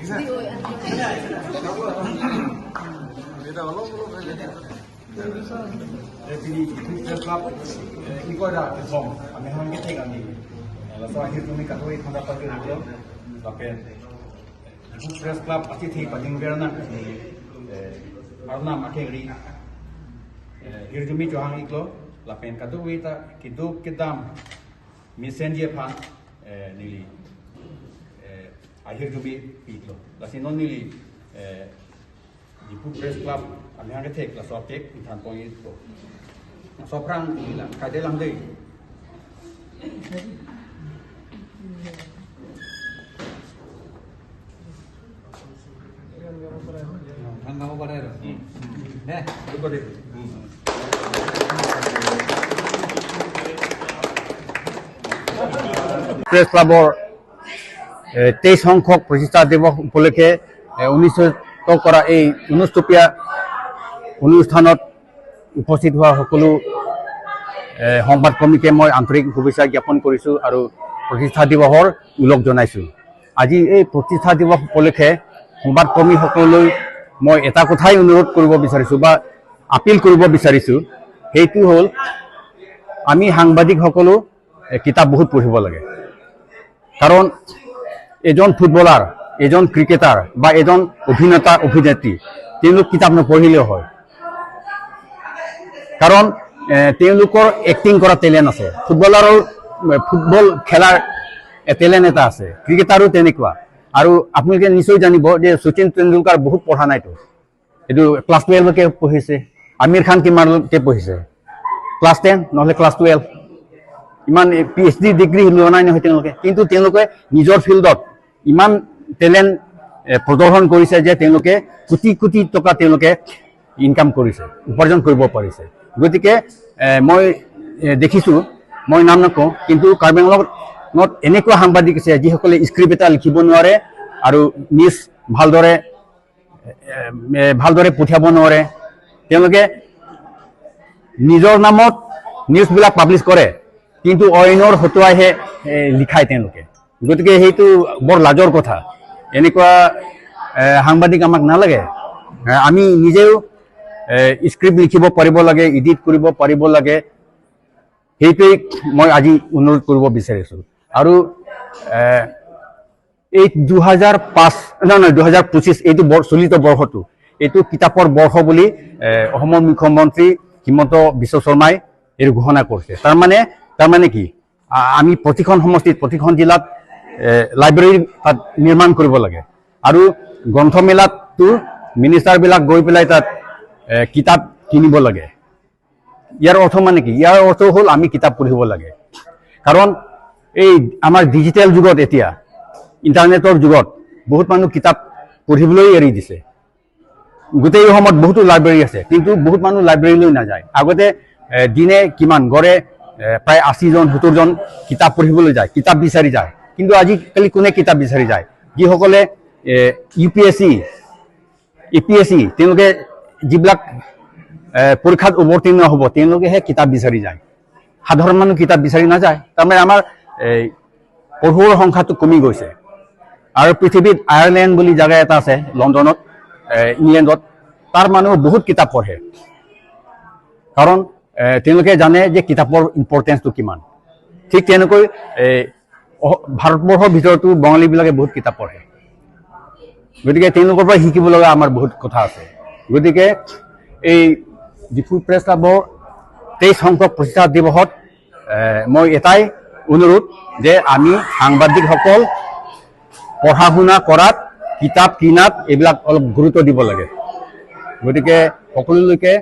Press club ati pading berna arnam akeri hirjumi johang iklo lapen kaduita kiduk kidam misenje phan nili ahirjumi iklo lasinon nili Diphu press club ami hange thek la sopek than poi to soprang nila kadelang dei press ক্লাবৰ 23 সংখ্যক প্ৰতিষ্ঠা দিৱস উপলক্ষে অনুষ্ঠিত কৰা এই অনুষ্টুপীয়া অনুষ্ঠানত উপস্থিত হোৱা সকলো সংবাদকৰ্মীকে মই আন্তৰিক শুভেচ্ছা জ্ঞাপন কৰিছোঁ আৰু প্ৰতিষ্ঠা দিৱসৰ ওলগ জনাইছোঁ। আজি এই প্ৰতিষ্ঠা দিৱস উপলক্ষে সংবাদকৰ্মীসকললৈ মই এটা কথাই অনুৰোধ কৰিব বিচাৰিছোঁ বা আপিল কৰিব বিচাৰিছোঁ, সেইটো হ'ল আমি সাংবাদিকসকলো কিতাপ বহুত পঢ়িব লাগে। কাৰণ এজন ফুটবলাৰ, এজন ক্ৰিকেটাৰ বা এজন অভিনেতা অভিনেত্ৰী তেওঁলোক কিতাপ নপঢ়িলেও হয়, কাৰণ তেওঁলোকৰ এক্টিং কৰা টেলেণ্ট আছে। ফুটবলাৰৰ ফুটবল খেলাৰ টেলেণ্ট এটা আছে, ক্ৰিকেটাৰো তেনেকুৱা। আৰু আপোনালোকে নিশ্চয় জানিব যে শচীন তেণ্ডুলকাৰ বহুত পঢ়া নাইতো, এইটো ক্লাছ 12লৈকে পঢ়িছে। আমিৰ খান কিমানলৈকে পঢ়িছে? ক্লাছ 10 নহ'লে ক্লাছ 12। ইমান PhD degree লোৱা নাই নহয় তেওঁলোকে, কিন্তু তেওঁলোকে নিজৰ ফিল্ডত ইমান টেলেণ্ট প্ৰদৰ্শন কৰিছে যে তেওঁলোকে কোটি কোটি টকা তেওঁলোকে ইনকাম কৰিছে, উপাৰ্জন কৰিব পাৰিছে। গতিকে মই দেখিছোঁ, মই নাম নকওঁ, কিন্তু কাৰ্বি আংলঙত এনেকুৱা সাংবাদিক আছে যিসকলে স্ক্ৰিপ্ট এটা লিখিব নোৱাৰে আৰু নিউজ ভালদৰে ভালদৰে পঠিয়াব নোৱাৰে। তেওঁলোকে নিজৰ নামত নিউজবিলাক পাব্লিছ কৰে, কিন্তু অইনৰ হতুৱাইহে লিখায় তেওঁলোকে। গতিকে সেইটো বৰ লাজৰ কথা। এনেকুৱা সাংবাদিক আমাক নালাগে। আমি নিজেও স্ক্ৰিপ্ট লিখিব পাৰিব লাগে, এডিট কৰিব পাৰিব লাগে। সেইটোৱেই মই আজি অনুৰোধ কৰিব বিচাৰিছোঁ। আৰু এই 2005 নহয় 2025 এইটো চলিত বৰ্ষটো এইটো কিতাপৰ বৰ্ষ বুলি অসমৰ মুখ্যমন্ত্ৰী হিমন্ত বিশ্ব শৰ্মাই এইটো ঘোষণা কৰিছে। তাৰমানে কি, আমি প্ৰতিখন সমষ্টিত, প্ৰতিখন জিলাত লাইব্ৰেৰী তাত নিৰ্মাণ কৰিব লাগে। আৰু গ্ৰন্থমেলাততো মিনিষ্টাৰবিলাক গৈ পেলাই তাত কিতাপ কিনিব লাগে। ইয়াৰ অৰ্থ মানে কি? ইয়াৰ অৰ্থ হ'ল আমি কিতাপ পঢ়িব লাগে। কাৰণ এই আমাৰ ডিজিটেল যুগত, এতিয়া ইণ্টাৰনেটৰ যুগত বহুত মানুহ কিতাপ পঢ়িবলৈ এৰি দিছে। গোটেই অসমত বহুতো লাইব্ৰেৰী আছে, কিন্তু বহুত মানুহ লাইব্ৰেৰীলৈ নাযায়। আগতে দিনে কিমান গড়ে প্ৰায় 80জন 70জন কিতাপ পঢ়িবলৈ যায়, কিতাপ বিচাৰি যায়। কিন্তু আজিকালি কোনে কিতাপ বিচাৰি যায়? যিসকলে UPSC, APSC, তেওঁলোকে যিবিলাক পৰীক্ষাত অৱতীৰ্ণ হ'ব, তেওঁলোকেহে কিতাপ বিচাৰি যায়। সাধাৰণ মানুহ কিতাপ বিচাৰি নাযায়। তাৰমানে আমাৰ পঢ়ুৱৈৰ সংখ্যাটো কমি গৈছে। আৰু পৃথিৱীত আয়াৰলেণ্ড বুলি জেগা এটা আছে, লণ্ডনত, ইংলেণ্ডত, তাৰ মানুহ বহুত কিতাপ পঢ়ে। কাৰণ তেওঁলোকে জানে যে কিতাপৰ ইম্পৰ্টেঞ্চটো কিমান। ঠিক তেনেকৈ ভাৰতবৰ্ষৰ ভিতৰতো বঙালীবিলাকে বহুত কিতাপ পঢ়ে। গতিকে তেওঁলোকৰ পৰা শিকিব লগা আমাৰ বহুত কথা আছে। গতিকে এই ডিফু প্ৰেছ ক্লাবৰ 23 সংখ্যক প্ৰতিষ্ঠা দিৱসত মই এটাই অনুৰোধ যে আমি সাংবাদিকসকল পঢ়া শুনা কৰাত, কিতাপ কিনাত এইবিলাক অলপ গুৰুত্ব দিব লাগে। গতিকে সকলোলৈকে